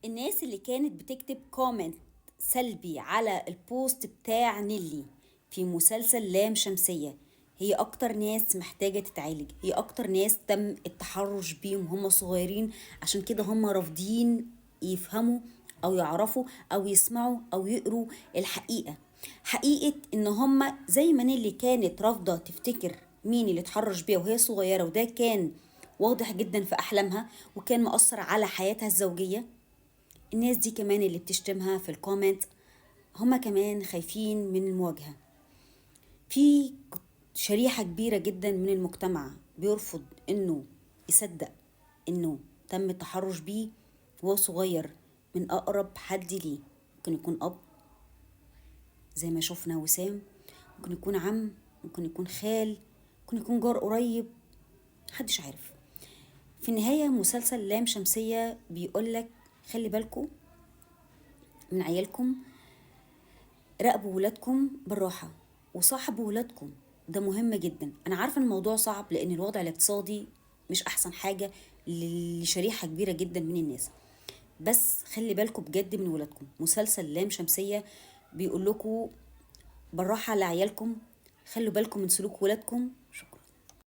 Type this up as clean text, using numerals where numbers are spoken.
الناس اللي كانت بتكتب comment سلبي على ال post بتاع نيلي في مسلسل لام شمسية هي أكتر ناس محتاجة تتعالج، هي أكتر ناس تم التحرش بيهم هم صغيرين، عشان كده هم رافضين يفهموا أو يعرفوا أو يسمعوا أو يقروا الحقيقة. حقيقة إن هم زي ما نيلي كانت رافضة تفتكر مين اللي اتحرش بيها وهي صغيرة، وده كان واضح جدا في أحلامها وكان مؤثر على حياتها الزوجية. الناس دي كمان اللي بتشتمها في ال comment هما كمان خايفين من المواجهة. في شريحة كبيرة جدا من المجتمع بيرفض انه يصدق انه تم التحرش بيه وهو صغير من اقرب حد ليه. ممكن يكون اب زي ما شفنا وسام، ممكن يكون عم، ممكن يكون خال، ممكن يكون جار قريب، محدش عارف. في النهاية مسلسل لام شمسية بيقولك خلي بالكم من عيالكم، راقبوا ولادكم بالراحة وصاحبوا ولادكم، ده مهم جدا. أنا عارفة إن الموضوع صعب لأن الوضع الاقتصادي مش أحسن حاجة لشريحة كبيرة جدا من الناس، بس خلي بالكم بجد من ولادكم. مسلسل لام شمسية بيقول لكم بالراحة على عيالكم، خلوا بالكم من سلوك ولادكم.